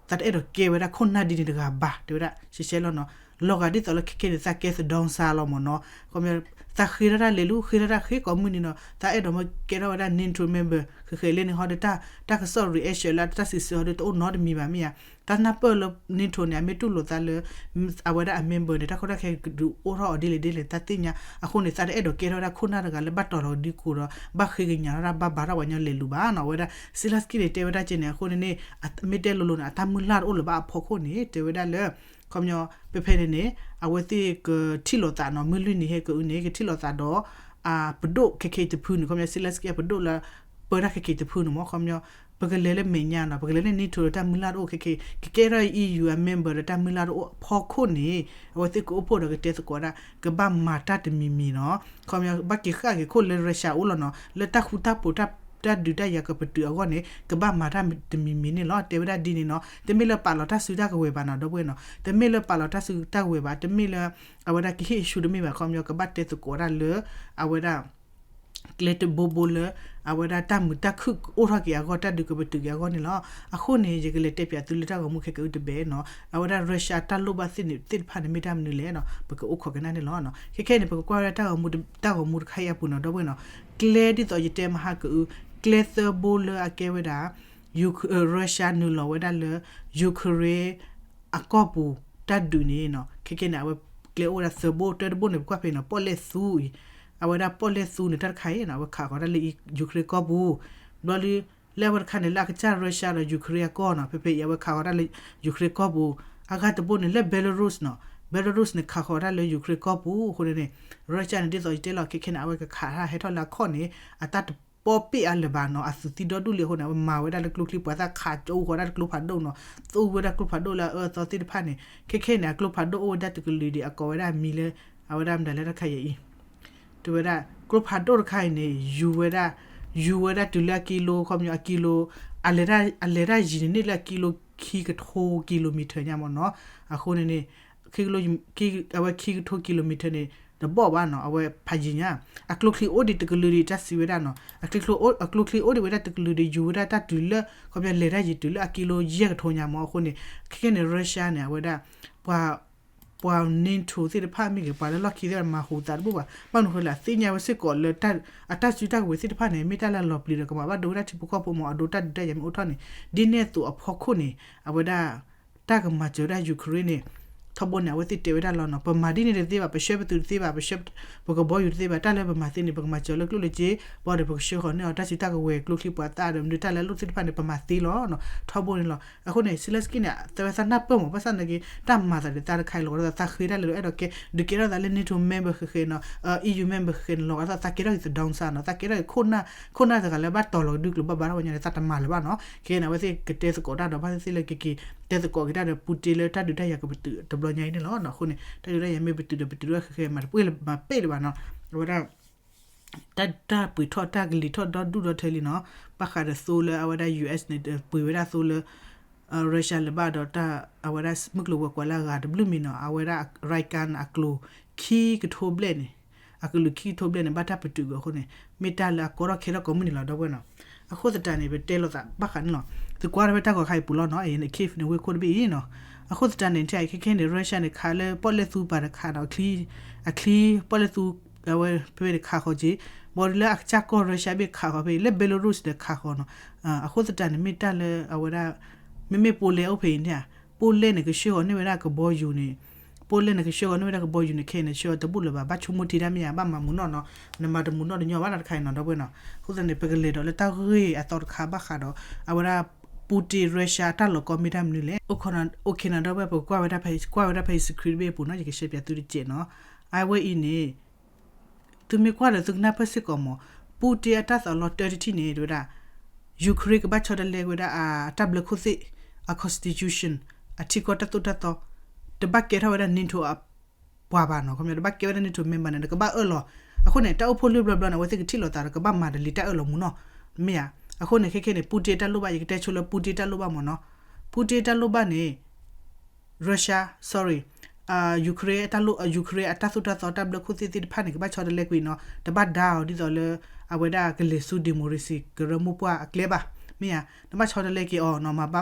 သးတအဲၣ်ဒိးကဲဝဲဒၣ်ခိၣ်နၢ်ဒ်န့ၣ်တဂၤဘၣ် တဲဝဲဒၣ် ရှဲရှဲလီၤနီၤ. လီၤဂာ်ဒ်သိးလၢခဲခဲန့ၣ် သးကဲသဒံစါလီၤမ့ၢ်နီၤ, ခီပညီ သးဃ့ထီၣ်တၢ်လဲၤလူၤ ဃ့ထီၣ်တၢ်ဃ့ကိးမုၢ်နံၤနီၤ သးအဲၣ်ဒိးမ့ၢ်ကဲထီၣ်ဝဲဒၣ် NATO member ဃဲးဃဲးလဲၣ်န့ၣ် ဟီဒီးတၢ်ကစီၣ် reaction လၢတၢ်စံးဆၢဟီဒီးတအိၣ်နီတမံၤဘၣ်မ့ၢ်ဧါ. တၢ်နၢ်ပၢၢ်လၢ NATO န့ၣ် အမ့ၢ်တူၢ်လိာ်သးလၢ အဝဲဒၣ်အ member န့ၣ် တၢ်ခိၣ်တၢ်ခံကဒုးအိၣ်ထီၣ်အီၤဒ်လဲၣ်ဒ်လဲၣ် တၢ်သ့ၣ်ညါ အဃိန့ၣ် သးတအဲၣ်ဒိးကဲထီၣ်ဝဲဒၣ်ခိၣ်နၢ်တဂၤလၢဘၣ်တီၤလီၤဒုကိးဒီး ဘၣ်ဃ့ကညးထီၣ်တၢ် ဘၣ်ဘါထီၣ်ပှၤကညီလဲၤလူၤဘၣ်နီၤ. အဝဲဒၣ် Zelenskyy န့ၣ် တဲဝဲဒၣ်ကဲန့ၣ် အဃိန့ၣ်န့ၣ် မ့ၢ်တဲလိၤလိၤန့ၣ် အတၢ်မုၢ်လၢ်တအိၣ်လၢၤဘၣ်အဖီခိၣ်န့ၣ် တဲဝဲဒၣ်လၢ ခီပညီ ဖဲဖဲန့ၣ်န့ၣ် အဝဲသ့ၣ်ကထံၣ်လိာ်သးနီၤ မုၢ်လွံၢ်နံၤဟဲကအုန့ၣ် ကထံၣ်လိာ်သးဒီး အပဒိၣ်ခဲခဲတဖုန့ၣ် ခီပညီ Zelenskyy အပဒိၣ်လၢ ပၢတၢ်ခဲခဲတဖုန့ၣ်မ့ၢ် ခီပညီ ပကလဲၤလၢမဲာ်ညါနီၤ ပကလဲၤလၢ NATO ဒီးတၢ်မုၢ်လၢ်တအိၣ်ခဲခဲ ကကဲထီၣ် EU အ member ဒီးတၢ်မုၢ်လၢ်တအိၣ်အဖီခိၣ်န့ၣ် အဝဲသ့ၣ်ကအိၣ်ဖှိၣ်ဒီးကတဲသကိးဒၣ် ကဘၣ်မၤတၢ်တမံၤမံၤနီၤ ခီပညီ ဘၣ်က့ၤဃၣ်က့ၤခိၣ်လၢ Russia အိၣ်လီၤနီၤ လၢတၢ်ဃူတၢ်ဖိးတၢ်ဒုးတၢ်ယၤကပတုာ်အဂီၢ်န့ၣ် ကဘၣ်မၤတၢ်တမံၤမံၤန့ၣ်လီၤ. တဲဝဲဒၣ်ဒ်န့ၣ်နီၤ တမ့ၢ်လၢပာ်လီၤတၢ်စုတၢ်ကဝဲၤဘၣ်နီၤ ဒီပုၢ်ဝဲၢ်နီၤ တမ့ၢ်လၢပာ်လီၤတၢ်စုတၢ်ကဝဲၤဘၣ် တမ့ၢ်လၢ အဝဲဒၣ်ကဟ့ၣ်ဆူတမ့ၢ်ဘၣ် ခီပညီ ကဘၣ်တဲသကိးဒၣ်လၢ အဝဲဒၣ် ကျဲတဘိဘိလၢ အဝဲဒၣ်တၢ်မုာ်တၢ်ခုၣ်အိၣ်ထီၣ်က့ၤအဂီၢ် တၢ်ဒုးကပတုာ်က့ၤအဂီၢ်န့ၣ်လီၤ. အဃိန့ၣ် ယကလဲၤတဲပၠးသုလၢတၢ်ဂီၤမူခဲကအုတဘဲနီၤ အဝဲဒၣ် Russia တၢ်လိၣ်ဘၣ်သ့ၣ်တဖၣ်န့ၣ် မ့ၢ်တၢ်မနုၤလဲၣ်နီၤ ပကအိၣ်ခိးကနၣ်န့ၣ်လီၤ. ခဲခဲန့ၣ် ပကကွၢ်ဝဲဒၣ်တၢ်ဂီၤမူတခါအံၤအပူၤနီၤ ဒီပုၢ်ဝဲၢ်နီၤ ကျဲဒ်သိးယတဲမဟါကအု ကျဲသၢဘိလၢအကဲဝဲဒၣ် Russia နုာ်လီၤဝဲဒၣ်လၢ Ukraine အကီၢ်ပူၤတၢ်ဒုးန့ၣ်နီၤ ခဲခဲန့ၣ် အဝဲကျဲအိၣ်ဝဲဒၣ်သၢဘိ တၢတဘိန့ၣ် ပကွၢ်ဖဲနီၤ ပီၣ်လဲၣ်သူအံၤ အဝဲဒၣ်ပီၣ်လဲၣ်သူန့ၣ် တၢ်တခါအံၤနီၤ အဝဲခးဃီၤတၢ်လၢ Ukraine ကီၢ်ပူၤ ဘျီလၢ လၢအဝဲတခါန့ၣ် လၢအကစၢ် Russia ဒီး Ukraine အကီၢ်နီၤ ဖဲဖဲအံၤ အဝဲခးဃီၤတၢ်လၢ Ukraine ကီၢ်ပူၤ အဂၤတဘိန့ၣ် လၢ Belarus နီၤ Belarus န့ၣ် ခးဃီၤတၢ်လၢ Ukraine ကီၢ်ပူၤအဃိန့ၣ် Russia န့ၣ် ဒ်သိးယတဲလီၤခဲခဲန့ၣ် အဝဲကခးဟဲထီၣ်လၢအခီၣ်န့ၣ် အတၢ်တပီပ့ၣ်အါလၢၤဘၣ်နီၤ အသုးသံဒီဒူၣ်လံအဃိန့ၣ် အဝဲမၤဝဲဒၣ်လၢကျိချံပှၤသၣ်ခးကၠိဃီၤဒၣ်တကျိဖးဒိၣ်နီၤ သူဝဲဒၣ်ကျိဖးဒိၣ်လၢအအၢအသီသ့ၣ်တဖၣ်န့ၣ် ခဲခဲန့ၣ် အကျိဖးဒိၣ်အိၣ်ဝဲဒၣ်တကလုာ်ဒံး အကိးဝဲဒၣ်မံၤလၢ အဝဲဒၣ်မတၤလဲၣ်တခါအံၤ တဲဝဲဒၣ် ကျိဖးဒိၣ်တခါအံၤန့ၣ် ယူၤဝဲဒၣ် ယူၤဝဲဒၣ်တုၤလၢအကံလိ ခီပညီအကံလိ အလဲၤတၢ် အလဲၤတၢ်ယံၤန့ၣ်န့ၣ်လၢအကံလိခံကထိ kilometer ညါမ့ၢ်နီၤ အဃိန့ၣ်န့ၣ် အဝဲခံကထိ kilometer န့ၣ် တဘီၣ်ဘၣ်နီၤ အဝဲဖးယံၤညါ အကျိချံအိၣ်ဒံးတကလုာ်ဒံး တၢ်စံးဝဲဒၣ်နီၤ အကျိချံအိၣ်ဒံးဝဲဒၣ်တကလုာ်ဒံး ယူၤဝဲဒၣ်တၢ်တုၤလၢ ခီပညီလဲၤတၢ်ယံၤတုၤလၢအကံလိယဲၢ်ကထိညါမ့ၢ် အဃိန့ၣ် ခဲခဲန့ၣ် Russia န့ၣ် အဝဲဒၣ် ပှၤ ပှၤ NATO သ့ၣ်တဖၣ်မ့ၢ်ဂ့ၤ ပှၤလၢလီၢ်ခံသ့ၣ်တဖၣ် မၤဟူးသးတဘူၣ်ဘၣ် ဘၣ်မနုၤဃိလဲၣ် သ့ၣ်ညါဝဲစ့ၢ်ကီးလၢ အတၢ်စုတၢ်ကဝဲၤသ့ၣ်တဖၣ်န့ၣ် မ့ၢ်တၢ်လၢအလီၤပျံၤဒီး ကမၤဘၣ်ဒိဝဲဒၣ်ထံဖိကီၢ်ဖိမ့ၢ် အဒိတၢ်ဒုးတၢ်ယၤမ့ၢ်အိၣ်ထီၣ်န့ၣ် ဒ်န့ၣ်အသိးအဖီခိၣ်န့ၣ် အဝဲဒၣ် တၢ်ကမၤစၢၤဝဲဒၣ် Ukraine န့ၣ် ထီဘိန့ၣ် အဝဲသ့ၣ်တဲဝဲဒၣ်လီၤနီၤ ပမၤဒ်န့ၣ်တသ့ဘၣ် ပဆှၢပသုးတသ့ဘၣ် ပဆှၢ ပကဘီယူၤတသ့ဘၣ် တၢ်လၢပမၤသ့န့ၣ် ပကမၤစၢၤလၢကျိၣ်လၢစ့ ဘၣ်ဒီးပကဆှၢဃီၤန့ၢ်အီၤ တၢ်စုတၢ်ကဝဲၤကျိချံပှၤသၣ်ဒီးမနုၤတၢ်လၢအလိၣ်သ့ၣ်တဖၣ်န့ၣ် ပမၤသ့လီၤနီၤ ထီဘိန့ၣ်လီၤ. အဃိန့ၣ် Zelenskyy န့ၣ် သဝဲသးနၢ်ပၢၢ်မး ဘၣ်ဆၣ်သနာ်က့ တၢ်မၤသးဒ်သးတခါအံၤလီၤ သးဃ့တၢ်လၢအဲၣ်ဒိးကဲ ဒုးကဲထီၣ်သးလၢ NATO member ဃဲးဃဲးနီၤ EU member ဃဲးဃဲးန့ၣ်လီၤ သးကဲထီၣ်က့ၤသဒူစၢ်နီၤ သးကဲထီၣ်က့ၤခိၣ်နၢ် ခိၣ်နၢ်တဂၤလၢဘၣ်တီၤလီၤကဒုကျိၤဘၣ်ဘါထီၣ်ဝဲညီန့ၣ် သးတမၤလၢၤဘၣ်နီၤ ခဲအံၤန့ၣ် အဝဲသ့ၣ်ကတဲသကိးတၢ်ဒီး ဘၣ်သ့ၣ်သ့ၣ်လၢကက့ၤ တဲသကိးက့ၤတၢ်ဒီး Putin လၢတၢ်ဒုးတၢ်ယၤကပတုာ်တဘျီညါအံၤန့ၣ်လီၤ. အဃိန့ၣ် တၢ်ဒုးတၢ်ယၤမ့ၢ်ပတုာ်ဒီးပတုာ်ဒၣ်ဃဲးဃဲး မၤတပှ့ၤလၢၤ မၤပ့ၢ်လၢၤဘၣ်နီၤ အဝဲဒၣ် တၢ် တၢ်ပှ့ၤထီၣ်တၢ်ကလံၤထီၣ်ဒီဒူၣ်ဒီထၢလံနီၤ ဘၣ်ဃးဒီးသိလၢအဝဲဒၣ် US န့ၣ် ပှ့ၤဝဲဒၣ်သိလၢ Russia လၢၤဘၣ်ဒီးတၢ် အဝဲဒၣ်မုၢ်ကျိၤဝဲၤကွာ်လၢအဂၤတဘျုးမံၤနီၤ အဝဲဒၣ် Iron အကျိၤ ခံကထိဘျဲၣ်န့ၣ် အကလုာ်ခံကထိဘျဲၣ်န့ၣ် ဘၣ်တၢ်ပတုာ်ကွံာ်အဃိန့ၣ် မ့ၢ်တၢ်လၢအကီထီၣ်ခဲထီၣ်ကိးမုၢ်နံၤလီၤ ဒီပုၢ်ဝဲၢ်နီၤ အဃိသတးန့ၣ် ပတဲလိာ်သးဘၣ်ဃးန့ၣ်လီၤ သုကွၢ်ထီၣ်ဖဲတၢ်ဂီၤခါအံၤပူၤလီၤနီၤ အံၤန့ၣ် Kyiv န့ၣ် ဝ့ၢ်ခိၣ်တဘ့ၣ်အံၤနီၤ အဃိသတးန့ၣ် ထဲအံၤခဲခဲန့ၣ် Russia န့ၣ် ခးလၢပီၣ်လဲၣ်သူပၤတခးနီၤ အချံ အချံ ပီၣ်လဲၣ်သူ အဝဲဖဲဖဲန့ၣ်ခးဃီၤက့ၤ ဘၣ်ဒီးလၢအကစၢ်ကီၢ် Russia ဘ့ၣ်ခးဃီၤဖဲ လၢ Belarus ဒီးခးဃီၤနီၤ အဃိသတးန့ၣ် မ့ၢ်တၢ်လၢအဝဲဒၣ် မ့မ့ၢ် Poland အိၣ်ဖဲအံၤန့ၣ် Poland န့ၣ် ကဆှၢဃီၤန့ၢ်ဝဲဒၣ်ကဘီယူၤန့ၣ် Poland န့ၣ် ကဆှၢဃီၤန့ၢ်ဝဲဒၣ်ကဘီယူၤန့ၣ် ခဲအံၤန့ၣ် ဆှၢတဘူၣ်လၢၤဘၣ် ဘၣ်ဆိကမိၣ်ထံတၢ်မ့ၢ်ဧါ ဘၣ်မၤမူနီၢ်နီၤ နမၤတမူနီၢ်တညီဘၣ်နီၤတခါအံၤနီၤ ဒီပုၢ်ဝဲၢ်နီၤ အဃိသတးန့ၣ် ပကလဲၤဒီးလၢတၢ်ဂ့ၢ်အသီတခါဘၣ်ဃးဒီး အဝဲဒၣ် Putin Russia တၢ်လီၤကီမ့ၢ်တၢ်မနုၤလဲၣ် အိၣ်ခီနီၤ okay နီၤ ဒီပုၢ်ဝဲၢ် ပကကွၢ်ဝဲဒၣ်ဖဲ ကွၢ်ဝဲဒၣ်ဖဲ screen တဘ့ၣ်အပူၤနီၤ ယကရှဲပၠးသုတစဲးနီၤ အဝဲအံၤန့ၣ် သုမ့ၢ်ကွၢ်ဒီးသုကနၢ်ပၢၢ်စ့ၢ်ကီးမး Putin အတၢ်သးလီၤတၢတထံၣ်န့ၣ် တဲဝဲဒၣ် Ukraine ကဘၣ်ဆီတလဲက့ၤဝဲဒၣ်အတၢ်ဘျၢခိၣ်သ့ၣ် အ constitution အထံကီၢ်တၢ်သိၣ်တၢ်သီ တဘၣ်ကဲထီၣ်ဝဲဒၣ် NATO အပှၤဘၣ်နီၤ ခီပညီ တဘၣ်ကဲဝဲဒၣ် NATO member န့ၣ် နကဘၣ်အၢၣ်လီၤ အဃိန့ၣ် တၢ်အိၣ်ဖှိၣ်လၢဘျီဘျီန့ၣ် အဝဲသ့ၣ်ကထံၣ်လိာ်သးဒီး ကဘၣ်မၤတလံၤတၢ်အၢၣ်လီၤမူနီၤ မ့ၢ်ဧါ အဃိန့ၣ် ခဲခဲန့ၣ် Putin တၢ်လိၣ်ဘၣ် ယကတဲဆိလၢ Putin တၢ်လိၣ်ဘၣ်မးနီၤ Putin တၢ်လိၣ်ဘၣ်န့ၣ် Russia sorry Ukraine အတၢ်လိၣ် Ukraine အတၢ်သိၣ်တၢ်သီတၢ်ဘျၢခိၣ်သ့ၣ်သ့ၣ်တဖၣ်န့ၣ် ကဘၣ်ဆီတလဲကွံာ်နီၤ တဘၣ်ဒါအီၤဒ်သိးလၢ အဝဲဒၣ်ကလဲၤဆူ democracy ကရၢမိၢ်ပှၢ်အကျဲဘၣ် မ့ၢ်ဧါ တဘၣ်ဆီတလဲက့ၤအီၤနီၤ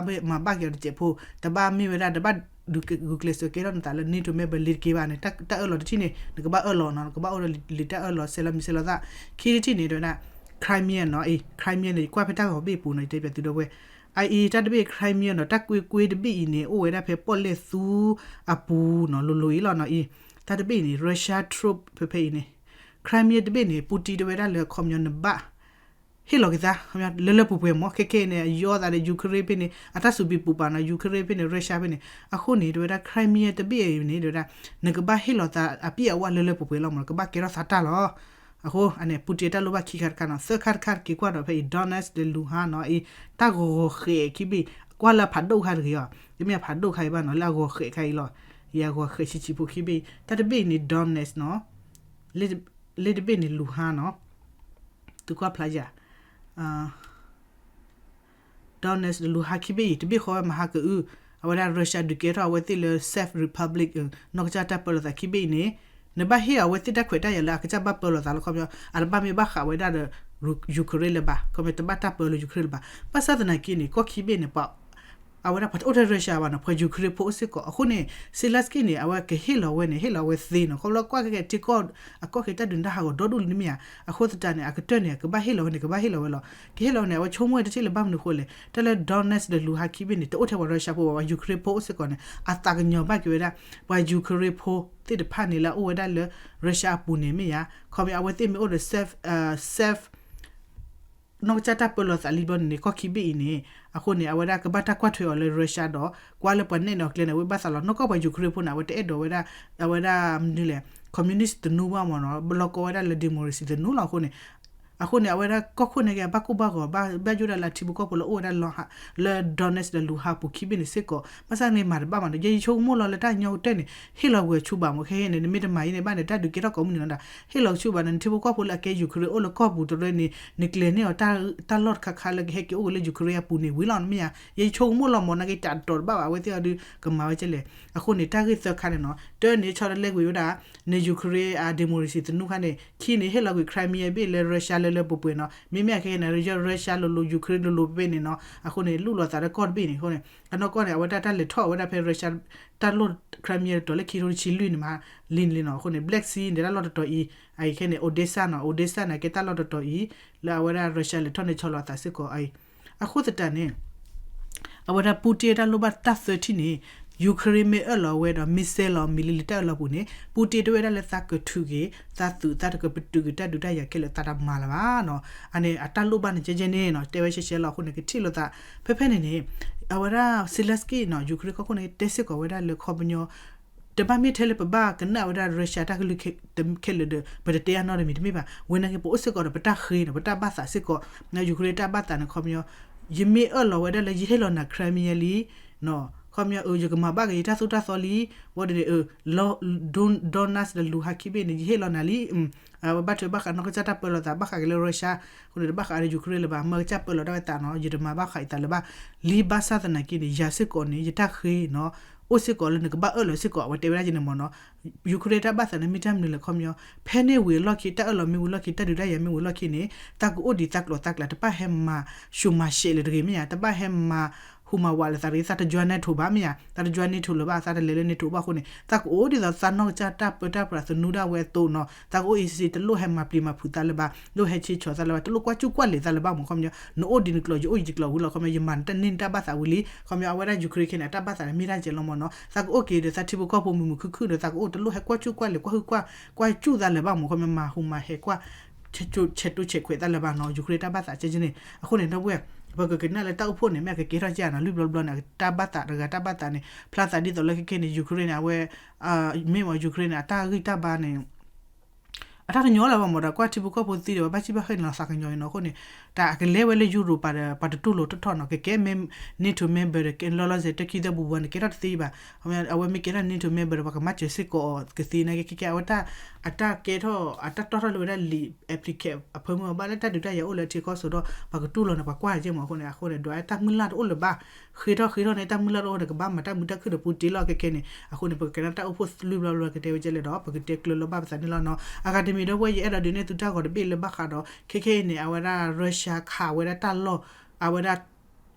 မၤဘၣ်က့ၤအီၤတစဲးဖိ တဘၣ်မ့ၢ်ဝဲဒၣ် တဘၣ် ဂုာ်ကျဲးစၢးကဲထီၣ်နသးလၢ NATO member လံတက့ၢ်ဘၣ်န့ၣ် တၢ်အၢၣ်လီၤတထံၣ်န့ၣ် နကဘၣ်အၢၣ်လီၤနီၤ, နကဘၣ်အိၣ်ဒီးလံာ်တၢ်အၢၣ်လီၤ ဆဲးလီၤမံၤဆဲးလီၤသၣ်. ခံထံၣ်န့ၣ် တဲဝဲဒၣ် Crimea နီၤ, အံၤ Crimea န့ၣ် ကွၢ်ဖဲတၢ်ဂီၤဘ့ၣ်ပူၤနီၤ, ယတဲပၠးသုဒီပုၢ်ဝဲၢ် အအံၤ တၢ်တဘ့ၣ် Crimea နီၤ, တၢ်ကွ့ကွ့တဘ့ၣ်အံၤန့ၣ် အိၣ်ဝဲဒၣ်ဖဲပီၣ်လဲၣ်သူအပူၤနီၤ, လိၤလိၤအံၤလီၤနီၤ, အံၤ တၢ်တဘ့ၣ်အံၤန့ၣ် Russia troop ဖဲဖဲအံၤန့ၣ် Crimea တဘ့ၣ်န့ၣ် Putin တဲဝဲဒၣ်လၢ ခီပညီ နဘၣ်ဟ့ၣ်လီၤက့ၤသး လၢလၢပှဲၤပှဲၤမး, ခဲခဲအံၤန့ၣ် အယီသးဒီး Ukraine ဖဲန့ၣ် အတၢ်စူးဘံးပူးပာ်နီၤ, Ukraine ဖဲန့ၣ် Russia ဖဲန့ၣ်, အဃိန့ၣ် တဲဝဲဒၣ် Crimea တဘ့ၣ်အံၤန့ၣ် တဲဝဲဒၣ် နကဘၣ်ဟ့ၣ်လီၤသးအပြည့်အဝလၢလၢပှဲၤပှဲၤလီၤမး, ကဘၣ်ကဲထီၣ်သးတၢ်လီၤ. အဃိန့ၣ် Putin တၢ်လိၣ်ဘၣ်ခံခါတခါနီၤ, သၢခါတခါတက့ၢ်ကွၢ်ဒီး ဖဲအံၤ Donetsk ဒီး Luhansk နီၤ, အံၤ တၢ်ဂီၤဂီၤဃဲးခံဘ့ၣ်, ကွၢ်လၢအဖးဒိၣ်ခါတဂ့ၤအီၤ, တမ့ၢ်အဖးဒိၣ်ခါအံၤဘၣ်နီၤ, လၢအဂီၤဃဲးခါအံၤလီၤ, ယအဂီၤဃဲးဆံးဆံးဖိခံဘ့ၣ်, တၢ်တဘ့ၣ်အံၤန့ၣ် Donetsk နီၤ, လၢတဘ့ၣ်န့ၣ် Luhansk နီၤ, သုကွၢ်ဖျါယၤ Donetsk ဒီး Luhansk ခံဘ့ၣ်အံၤ တဘ့ၣ်ဃီဝဲမဟါကအု, အဝဲဒၣ် Russia ဒုးကဲထီၣ်အဝဲသ့ၣ်လၢ Czech Republic နီၢ်ကစၢ်တၢ်ပၢလီၤသးခံဘ့ၣ်အံၤန့ၣ်, နဘၣ်ဟ့ၣ်အဝဲသ့ၣ်တၢ်ခွဲးတၢ်ယာ်လၢအကစၢ်ဘၣ်ပၢလီၤသးလီၤ, ခီပညီ အတဘၣ်မ့ၢ်ဘၣ်ဃးဝဲဒၣ်ဒီး Ukraine လၢၤဘၣ်, ခီပညီ တဘၣ်တၢ်ပၢလၢ Ukraine လၢၤဘၣ်. ဘၣ်ဆၣ်သနာ်က့န့ၣ် ကီၢ်ခံဘ့ᣣ်န့ၣ် ပှၤ အဝဲဒၣ်ပှၤတအိၣ်ထဲ Russia ဘၣ်နီၤ, ပှၤ Ukraine ဖိအိၣ်စ့ၢ်ကီး, အဃိန့ၣ် Zelenskyy န့ၣ် အဝဲကဟ့ၣ်လီၤဝဲန့ၣ် ဟ့ၣ်လီၤဝဲသ့နီၤ, ခီဖျိကွၢ်က့ၤထံကီၢ် အကီၢ်က့ၤတၢ်ဒုးတၢ်ဟးဂီၤဒီဒူၣ်လံမ့ၢ်ဧါ, အဃိသတးန့ၣ် အကတၢၢ်န့ၣ် ကဘၣ်ဟ့ၣ်လီၤဝဲန့ၣ် ကဘၣ်ဟ့ၣ်လီၤဝဲလီၤ, ကဟ့ၣ်လီၤဝဲန့ၣ် အဝဲဆိကမိၣ်ဝဲတထံၣ်လၢၤဘၣ်မနုၤအဃိလဲၣ်, တၢ်လၢ Donetsk ဒီး Luhansk ခံဘ့ၣ်န့ၣ် တအိၣ်ထဲပှၤ Russia ဖိဘၣ်, ပှၤ Ukraine ဖိအိၣ်စ့ၢ်ကီးန့ၣ် အသးကညီၤဘၣ်က့ၤဝဲဒၣ် ပှၤ Ukraine ဖိသ့ၣ်တဖၣ်န့ၣ်လၢအအိၣ်ဝဲဒၣ်လၢ Russia အပူၤန့ၣ်မ့ၢ်ဧါ, ခီပညီ အဝဲသ့ၣ်မ့ၢ်အိၣ်ဒီး Czech နီၢ်ကစၢ်တၢ်ပၢလီၤသးလံဘျီန့ၣ် ကီၢ်ခံဘ့ၣ်အံၤန့ၣ်, အဃိန့ၣ် အဝဲဒၣ်ကဘၣ်တၢ်ကွၢ်ထွဲအီၤလၢ Russia ဒီး ကွၢ်လၢပှၤနဲၣ်န့ၢ်အီၤကျဲန့ၣ် အဝဲဘၣ်သးလီၤ, နီၢ်ကီၢ်ပှၤ Ukraine ဖိန့ၣ် အဝဲတအဲၣ်ဒိးဝဲဒၣ် အဝဲဒၣ်မနုၤလဲၣ် communist သနူဘၣ်မ့ၢ်နီၤ, ဘျီကိးဝဲဒၣ်လၢ democracy သနူလီၤအဃိန့ၣ်, အဃိန့ၣ် အဝဲဒၣ်ကီၢ်ခိၣ်န့ၣ်က့ ဘၣ်ကိၢ်ဘၣ်ဂီၤ ဘၣ်ယိၣ်ဒၣ်လၢအထံဖိကီၢ်ဖိလၢအိၣ်ဝဲဒၣ်လီၤဟး လၢ Donetsk ဒီး Luhansk ပူၤခံဘ့ၣ်န့ၣ်စ့ၢ်ကီး, ဘၣ်ဆၣ်န့ၣ်မၤတဘၣ်မးဒီး ယဲယဆိကမိၣ်လီၤလၢတၢ်ညီကတၢၢ်န့ၣ် ဟ့ၣ်လီၤကွံာ်အဆူဘၣ်မး, ခဲအံၤန့ၣ် နမ့ၢ်တမၤအံၤန့ၣ်ဘၣ်န့ၣ် တၢ်ဒုးကဲထီၣ်ကိးမုၢ်နံၤလီၤဒီး ဟ့ၣ်လီၤဆူဘၣ်န့ၣ် နထံဖိကီၢ်ဖိလၢအကဲ Ukraine အိၣ်လၢကီၢ်ပူၤတရၢန့ၣ် နကျဲၤန့ၢ်အီၤ တၢ်လီၢ်တခါခါလၢကဟဲက့ၤအိၣ်က့ၤလၢ Ukraine အပူၤန့ၣ်ဝံၤလီၤ မ့ၢ်ဧါ, ယဲယဆိကမိၣ်လီၤမး နာ်က့တၢ်တတီၤတဘၣ်ဘၣ် အဝဲသ့ၣ်အီၤဒုးကမၤဝဲကဲလဲၣ်, အဃိန့ၣ် တၢ်ဂ့ၢ်သၢခါန့ၣ်နီၤ, တၢန့ၣ်ဆီတလဲကွံာ်ဝဲဒၣ် န့ၣ် Ukraine အ democracy သနူခါန့ၣ်, ခံန့ၣ် ဟ့ၣ်လီၤကွံာ် Crimea ဘ့ၣ်လၢ Russia လၢလၢပှဲၤပှဲၤနီၤ, မ့မ့ၢ်အခဲအံၤန့ၣ် Russia လိၤလိၤ Ukraine လိၤလိၤဖဲန့ၣ်နီၤ, အဃိန့ၣ် လူလီၤသးလၢကီၢ်တဘ့ၣ်န့ၣ်အဃိန့ၣ်, အနီၢ်ကီၢ်န့ၣ် အဝဲဒၣ်တၢ်လဲၤထီၣ်ဝဲဒၣ်ဖဲ Russia တၢ်လီၢ် Crimea တတီၤလၢခံထိတဆံလွံၢ်န့ၣ်မး လံန့ၣ်လံနီၤ, အဃိန့ၣ် Black Sea န့ၣ် တၢ်လီၢ်တတီၤအံၤ, အအံၤခဲန့ၣ် Odesa နီၤ, Odesa န့ၣ် ကဲတၢ်လီၢ်တတီၤအံၤ လၢအဝဲဒၣ် Russia လဲၤထီၣ်န့ၢ်ဆီလီၤအသးစ့ၢ်ကီးအံၤ, အဃိသတးန့ၣ် အဝဲဒၣ် Putin တၢ်လိၣ်ဘၣ်တၢ်သၢထံၣ်န့ၣ်, Ukraine မ့ၢ်အၢၣ်လီၤဝဲဒီး missile လီၤ မံၤလၢလံာ်တၢ်အၢၣ်လီၤပူၤန့ၣ် Putin တဝဲဒၣ်လၢသးကထုးက့ၤ သးသုးသးတကပတုာ်က့ၤတၢ်ဒုးတၢ်ယၤခဲလၢာ်သးတမၤလၢၤဘၣ်နီၤ, အန့ၣ်အတၢ်လိၣ်ဘၣ်န့ၣ် ကဲကဲန့ၣ်နီၤ, တဲဝဲရှဲရှဲလီၤအဃိန့ၣ် ကထံၣ်လိာ်သး ဖဲဖဲန့ၣ်န့ၣ်, အဝဲဒၣ် Zelenskyy နီၤ Ukraine ကီၢ်ခိၣ်န့ၣ် တဲစ့ၢ်ကီးဝဲဒၣ်လၢခီပညီ တဘၣ်မ့ၢ်ထဲလၢပဘၣ်ကနၣ်ဝဲဒၣ် Russia တၢ်ကလုၢ်ခဲလၢာ်ဒီး ပတတဲအနီတမံၤတမ့ၢ်ဘၣ်, ဝဲနာ်က့ ပအိၣ်စ့ၢ်ကီးဒီးပတၢ်ဃ့နီၤ, ပတၢ်ဘၣ်သးစ့ၢ်ကီး, Ukraine တၢ်ဘၣ်သးန့ၣ် ခီပညီ ယမ့ၢ်အၢၣ်လီၤဝဲဒၣ်လၢယဟ့ၣ်လီၤနၤ Crimea လံ, ခီပညီ ယကမၤဘၣ်က့ၤယတၢ်သိၣ်တၢ်သီလံ, ဝဲဒၣ်န့ၣ် Donetsk ဒီး Luhansk ခံဘ့ၣ်န့ၣ် ယဟ့ၣ်လီၤနၤလံ, အဝဲဘၣ်ထွဲဘၣ်ဃးနီၢ်ကစၢ်တၢ်ပၢလီၤသး ဘၣ်ဃးက့ၤလၢ Russia အဃိန့ၣ် တဘၣ်ဃးဒီး Ukraine လၢၤဘၣ်, မ့ၢ်ကစၢ်ပၢလီၤဒၣ်ဝဲသးနီၤ ယတမၤဘၣ်ဃးအသးလၢၤဘၣ်, လံဘၣ်ဆၣ်သနာ်က့န့ၣ် ယၤစ့ၢ်ကီးန့ၣ် ယတၢ်ဃ့နီၤ အိၣ်စ့ၢ်ကီးလၢနကဘၣ်အၢၣ်လီၤစ့ၢ်ကီး အဝဲတဲဝဲဒၣ်က့န့ၣ်မ့ၢ်နီၤ, Ukraine တၢ်ဘၣ်သးန့ၣ် မ့ၢ်တၢ်မနုၤလဲၣ် ခီပညီ ဖဲန့ၣ်ဝံၤအလီၢ်ခံ တၢ်အၢၣ်လီၤမ့ၢ်ဝံၤလီၢ်ခံ တၢ်ဒုးတၢ်ယၤမ့ၢ်ဝံၤလီၢ်ခံန့ၣ် သးကအိၣ်ဒံးသးကျိးသးကျဲ တဘၣ်ဟဲမၤၡိၤမၤရှဲးလၢၤတဂ့ၤ မ့ၢ်ဧါ, တဘၣ်ဟဲမၤဟူးမၤဝးလၢၤသးတဂ့ၤ, သးတ join NATO ဘၣ် မ့ၢ်ဧါ, သးတ join NATO လၢၤဘၣ်, သးတလဲၤလၢ NATO ဘၣ်အဃိန့ၣ် သးကအိၣ်ဒ်သိးသးနီၢ်ကစၢ်တၢ်ပၢတၢ်ပြးသနူဒၣ်ဝဲအသိးနီၤ, သးကအိၣ်အ့စ့ တလိၣ်ဟဲမၤပျံၤမၤဖုးသးလၢၤဘၣ်, တလိၣ်ဟဲဆ့ဆီးသးလၢၤဘၣ်, တလိၣ်ကွၢ်ကူၣ်ကွၢ်လဲၤသးလၢၤဘၣ်မ့ၢ် ခီပညီ နအိၣ်ဒံးနကျိး ယအိၣ်ယကျိးဝံၤလီၤ ခီပညီ ယမၤနတၢ်န့ၢ်နတၢ်ဘၣ်သးဝံၤလံ, ခီပညီ အဝဲဒၣ် Ukraine ခဲန့ၣ် အတၢ်ဘၣ်သးန့ၣ်မ့ၢ်တၢ်ကဲလီၤမ့ၢ်နီၤ, သးကအိၣ်က့ၤဒီးသးထံဖိကီၢ်ဖိမုာ်မုာ်ခုၣ်ခုၣ်ဒီး သးကအိၣ်တလိၣ်ဟဲကွၢ်ကူၣ်ကွၢ်လဲၤ ကွၢ်ဟုၣ်ကွၢ် ကွၢ်ကူၣ်သးလၢၤဘၣ်မ့ၢ် ခီပညီ မၤဟူးမၤဟဲကွၢ် ဆဲးတိဆဲးခွဲးသးလၢၤဘၣ်နီၤ, Ukraine တၢ်ဘၣ်သးကဲကဲန့ၣ်, အဃိန့ၣ် ဒီပုၢ်ဝဲၢ် ပကကနၣ်လၢတၢ်အိၣ်ဖှိၣ်န့ၣ် မ့ၢ်အကကဲထီၣ်ကဲနီၤ လွံၢ်ဘျီဘျီန့ၣ် တၢ်ဘၣ်သးတဂၤတၢ်ဘၣ်သးန့ၣ် ဖျါသးဒ်သိးလၢခဲခဲန့ၣ် Ukraine န့ၣ် အဝဲ မ့ၢ်မ့ၢ် Ukraine န့ၣ် အတၢ်ဂံၢ်တၢ်ဘါန့ၣ် အတၢ်တညီလၢၤဘၣ်မ့ၢ်ဒီး ကွၢ်ထံဖိကီၢ်ဖိသံဒီး ပှၤဘၣ်စံၣ်ဘၣ်ဃ့ၢ်န့ၣ်လီၤသးကညီၤအံၤနီၤ, အဃိန့ၣ် တၢ်အကလဲၤဝဲလၢ Europe ဒီး ပှၤတတူၢ်လိာ်ထီၣ်ထီၣ်နီၤ, ကကဲမ့ၢ် NATO member ဒီး ကဲလီၤလီၤဆဲး တၢ်ခံသၢပူၤပူၤန့ၣ် ကဲထီၣ်တသ့ဘၣ်, အဝဲမ့ၢ်ကဲထီၣ် NATO member ဒီး ပှၤကမၤစၢၤစ့ၢ်ကီးအီၤကသ့န့ၣ် ကဲကဲ အဝဲ အတၢ်ကဲထီၣ် အတၢ်တီထီၣ်လၢဝဲဒၣ်လံာ် application အဖၢမုၢ်အီၤ ဘၣ်လၢတၢ်ဒုးတၢ်ယၤအိၣ်လၢထံကီၢ်စိးဒီး ပှၤကတူၢ်လိာ်န့ၣ် ပှၤကွၢ်ကဲမ့ၢ်အဃိန့ၣ် အဃိန့ၣ် ဒွးတၢ်မုၢ်လၢ်တအိၣ်လၢၤဘၣ်, ဃ့ထီၣ်ဃ့ထီၣ်န့ၣ် တၢ်မုၢ်လၢ်တအိၣ်ဒီး ကဘၣ်မၤတၢ်မုာ်တၢ်ခုၣ်ဒီးပူၤတ့ၢ်လီၤခဲခဲန့ၣ် အဃိန့ၣ် ပကကဲထီၣ်တၢ်အိၣ်ဖှိၣ်လွံၢ်ဘျီဘျီကတဲဝဲကဲလဲၣ်ဒီး ပကတဲကျၢၤလီၤဘၣ်ပသးန့ၣ်လီၤနီၤ, အဂၤတမံၤဒီပုၢ်ဝဲၢ် ယအဲၣ်ဒိးဒုးနဲၣ်သုတၢ်ဂီၤတဘ့ၣ်လၢဘၣ်ဃးဒီး ခဲခဲအံၤန့ၣ် အဝဲဒၣ် Russia ခးဝဲဒၣ်တၢ်လီၢ် အဝဲဒၣ်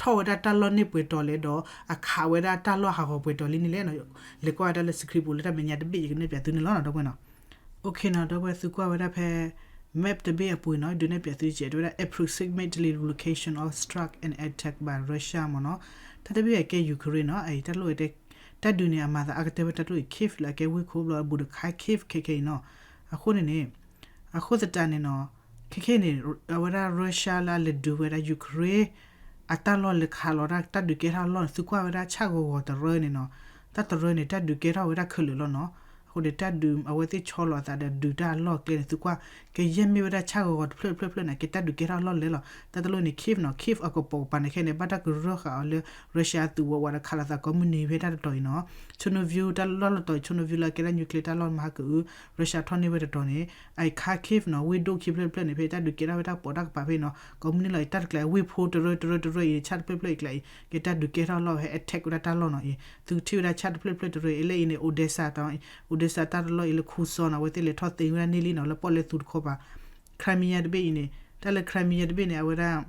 ထီၣ်ဝဲဒၣ်တၢ်လီၢ်န့ၢ်ပှဲၤတီၤလဲၣ်ဒီး အခးဝဲဒၣ်တၢ်လီၢ်ဟးဂီၤပှဲၤတီၤလံန့ၣ်လဲၣ်နီၤ. လဲၤကွၢ်ဝဲဒၣ်လၢ screen ပူၤလၢတၢ်မဲာ်ညါတဘ့ၣ် ယကနဲၣ်ပၠးသုန့ၣ်လီၤနီၤ ဒီပုၢ်ဝဲၢ်နီၤ. Okay နီၤ ဒီပုၢ်ဝဲၢ် သုကွၢ်ဝဲဒၣ်ဖဲ map တဘ့ၣ်အပူၤနီၤ ဒုးနဲၣ်ပၠးသုကဲး တဲဝဲဒၣ် approximately location of strike and attack by Russia မ့ၢ်နီၤ. တၢ်တဘ့ၣ်အကဲ Ukraine နီၤ အအံၤတၢ်လိၣ်ဝဲတဲ တၢ်ဒုးန့ၣ် အမၤသးအါကတၢၢ်ဝဲတၢ်တလိၣ်အံၤ Kyiv လၢအကဲဝ့ၢ်ခိၣ်ဘျီ အဘူးဒီး Kharkiv ခဲခဲအံၤနီၤ. အဃိန့ၣ်န့ၣ် အဃိသတးန့ၣ်နီၤ ခဲခဲအံၤန့ၣ် အဝဲဒၣ် Russia လၢအလဲၤဒုးဝဲဒၣ် Ukraine အတၢ်လီၢ်လဲၤခးလီၤတၢ် တၢ်ဒုးကဲထီၣ်အလီၢ်န့ၣ် သုကွၢ်ဝဲဒၣ်ဆၣ်ဂီၤဂီၤတရၢန့ၣ်နီၤ. တၢ်တရၢန့ၣ် တၢ်ဒုးကဲထီၣ်ဝဲဒၣ်ခဲလၢာ်လီၤနီၤ. အဃိန့ၣ် တၢ်ဒုးအဝဲသ့ၣ်ဆီလီၤအသးဒီးဒုးတၢ်အလီၢ်အကျဲန့ၣ် သုကွၢ် ကယဲၢ်မ့ၢ်ဝဲဒၣ်ဆၣ်ဂီၤဂီၤတဖျၢၣ်တဖျၢၣ်တဖျၢၣ်န့ၣ် ကဲတၢ်ဒုးကဲထီၣ်အလီၢ်လဲၣ်လီၤ. တၢ်တလိၣ်န့ၣ် Kyiv နီၤ Kyiv အကပိာ်ကပၤန့ၣ်ခဲန့ၣ် ဘၣ်တၢ်ကရၢဃာ်အီၤလၢ Russia အသုးဝးဝးဒီးခးလိာ်သးကိးမုၢ်နံၤဖဲတၢ်တတီၤအံၤနီၤ. Chernivtsi တၢ်လီၢ်လီၤတီၤအံၤ Chernivtsi လၢအကဲဒၣ် nuclear တၢ်လီၢ်မဟါကအု Russia ထီၣ်န့ၢ်ဝဲတတီၤန့ၣ် အအံၤ Kharkiv နီၤ ဝ့ၢ်ဒိၣ်ခံဖျၢၣ်တဖျၢၣ်န့ၣ် ဖဲတၢ်ဒုးကဲထီၣ်ဝဲတၢ်ကပိာ်တၢ်ကပၤဖဲနီၤ ကိးမုၢ်နံၤလီၤအံၤ တၢ်တကျဲၤဝ့ၢ်ဖိတရၢတရၢတရၢအံၤ ဆၣ်တဖျၢၣ်ဖျၢၣ်အံၤကျဲအံၤ ကဲတၢ်ဒုးကဲထီၣ်အလီၢ်ဟဲ attack ဝဲဒၣ်တၢ်လီၢ်နီၤအံၤ သုကထံၣ်ဝဲဒၣ်ဆၣ်တဖျၢၣ်တဖျၢၣ်တရၢအံၤ လၢအံၤန့ၣ် Odesa တၢ် Odesa တၢ်တလီၢ်အံၤလၢ Kherson နီၤ အဝဲသ့ၣ်လဲၤထီၣ်သ့ဝဲဒၣ်န့ၢ်လံနီၤ လၢပီၣ်လဲၣ်သူတခီပၤ Crimea တဘ့ၣ်အံၤန့ၣ် တၢ်လၢ Crimea တဘ့ၣ်န့ၣ် အဝဲဒၣ်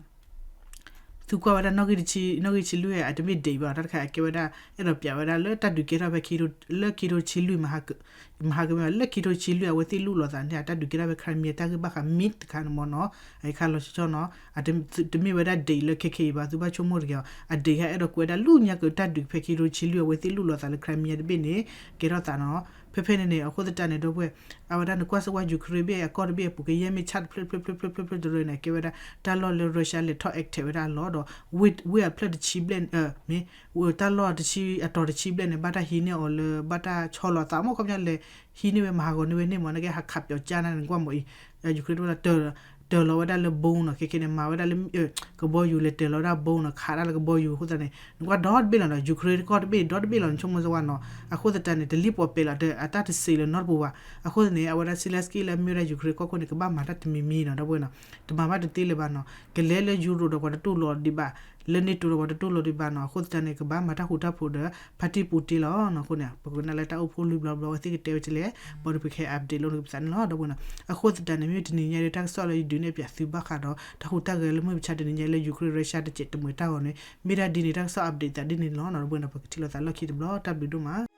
သုကွၢ်ဝဲဒၣ် နီၣ်ဂံၢ်တဆံ နီၣ်ဂံၢ်တဆံလွံၢ် အတမ့ၢ်ဒံးဘၣ် တၢ်တခါအကဲဝဲဒၣ် အဲၣ်ဒိးပၠးဝဲဒၣ်လၢတၢ်ဒုးကဲထီၣ်ဖဲ လၢခံထိတဆံလွံၢ် မဟါကမ့ၢ် လၢခံထိတဆံလွံၢ် အဝဲသ့ၣ်လူလီၤသးန့ၣ် တၢ်ဒုးကဲထီၣ်ဖဲ Crimea တၢ်ဂ့ၢ်ဘၣ်ဃး မံတခါန့ၣ်မ့ၢ်နီၤ အခါလီၤဆီဆီနီၤ တမ့ၢ်ဝဲဒၣ်ဒံးလၢခဲခဲအံၤဘၣ် သုဘၣ်ဆိကမိၣ်တဂ့ၤအီၤ အဒံးဟဲအဲၣ်ဒိးကွဲးဒၣ်လူညါကတၢ်ဒုးဖဲခံထိတဆံလွံၢ် အဝဲသ့ၣ်လူလီၤသးလၢ Crimea တဘ့ၣ်န့ၣ် ကဲထီၣ်သးနီၤ ဖဲဖဲန့ၣ်န့ၣ် အဃိသတးန့ၣ် ဒီပုၢ်ဝဲၢ် အဝဲဒၣ်နကွၢ်စ့ၢ်ကီး Ukraine ဘ့ၣ်အကီၢ်တဘ့ၣ်အပူၤ ကယဲၢ်မ့ၢ်ဆၣ်တဖျၢၣ်တဖျၢၣ်တဖျၢၣ်တရၢန့ၣ် ကဲဝဲဒၣ် တၢ်လီၢ်လၢ Russia လဲၤထီၣ် attack ဝဲဒၣ်အလီၢ်ဒီး ဝ့ၢ်အဖျၢၣ်တဆံဘျဲၣ် မ့ၢ် တၢ်လီၢ်တဆံအတီၤတဆံဘျဲၣ်န့ၣ် ဘၣ်တၢ်ဟံးန့ၢ်အီၤလၢ ဘၣ်တၢ်ဆီလီၤသးမ့ၢ်ခီပညီလဲၤ ဟံးန့ၢ်ဝဲမၤဟးဂီၤန့ၢ်ဝဲန့ၣ်မ့ၢ် နကဲဟးခးပၠီၤကၠါန့ၣ် နကွၢ်မ့ၢ်အံၤ Ukraine တဝဲလီၤ တၢၤလီၤဝဲဒၣ်လၢ bomb နီၤ ခဲခဲန့ၣ် မၤဝဲဒၣ်လၢ ကဘီယူၤလဲၤတၢၤလီၤဝဲဒၣ် bomb နီၤ ခးတၢ်လၢကဘီယူၤအဃိသတးန့ၣ် နကွၢ်ဒီတဘ့ၣ်လီၤနီၤ Ukraine ကီၢ်တဘ့ၣ်ဒီတဘ့ၣ်လီၤ နဆိကမိၣ်စ့ၢ်ကီးနီၤ အဃိသတးန့ၣ် တလံၣ်ပီၣ်ပဲာ်လီၤ အတၢ်တစံးလၢၤနီတပူၤဘၣ် အဃိသတးန့ၣ် အဝဲဒၣ် Zelenskyy လၢအမ့ၢ်ဝဲဒၣ် Ukraine ကီၢ်ခိၣ်န့ၣ် ကဘၣ်မၤတၢ်တမံၤမံၤနီၤ ဒီပုၢ်ဝဲၢ်နီၤ တမၤဘၣ်တသ့လၢၤဘၣ်နီၤ ကလဲၤလၢ Euro ဒီးပှၤတတူၢ်လိာ်ဒံးဘၣ် လၢ NATO ဒီးပှၤတတူၢ်လိာ်ဒံးဘၣ်နီၤ အဃိသတးန့ၣ် ကဘၣ်မၤတၢ်ဃူတၢ်ဖိးဒီး ဖါတံၢ်ပူၤတ့လီၤနီၤ အဃိန့ၣ် ပကနၣ်လၢတၢ်အိၣ်ဖှိၣ်လွံၢ်ဘျီဘျီ အဝဲသ့ၣ်ကတဲဝဲဒ်လဲၣ် ဘၣ်ဒီးပကဟဲ update လိာ်က့ၤပသးန့ၣ်လီၤ ဒီပုၢ်ဝဲၢ်နီၤ အဃိသတးန့ၣ် မ့ၢ်တနံၤညါဒီးတၢ်ကစီၣ်လၢယဒုးနဲၣ်ပၠးသုဘၣ်ဃးဒီး တၢ်ဟူးတၢ်ဂဲၤလၢမုၢ်မဆါတနံၤညါလၢ Ukraine Russia တစဲးတမှဲၤတၢ်ဂီၤန့ၣ် မ့ၢ်ဒၣ်ဒ်န့ၣ် တၢ်ကစီၣ် update သးဒ်န့ၣ်လီၤနီၤ ဒီပုၢ်ဝဲၢ်နီၤ ပကထံၣ်လိာ်သးလီၢ်ခံတဘျီ တၢ်ဘျုးဒိၣ်မး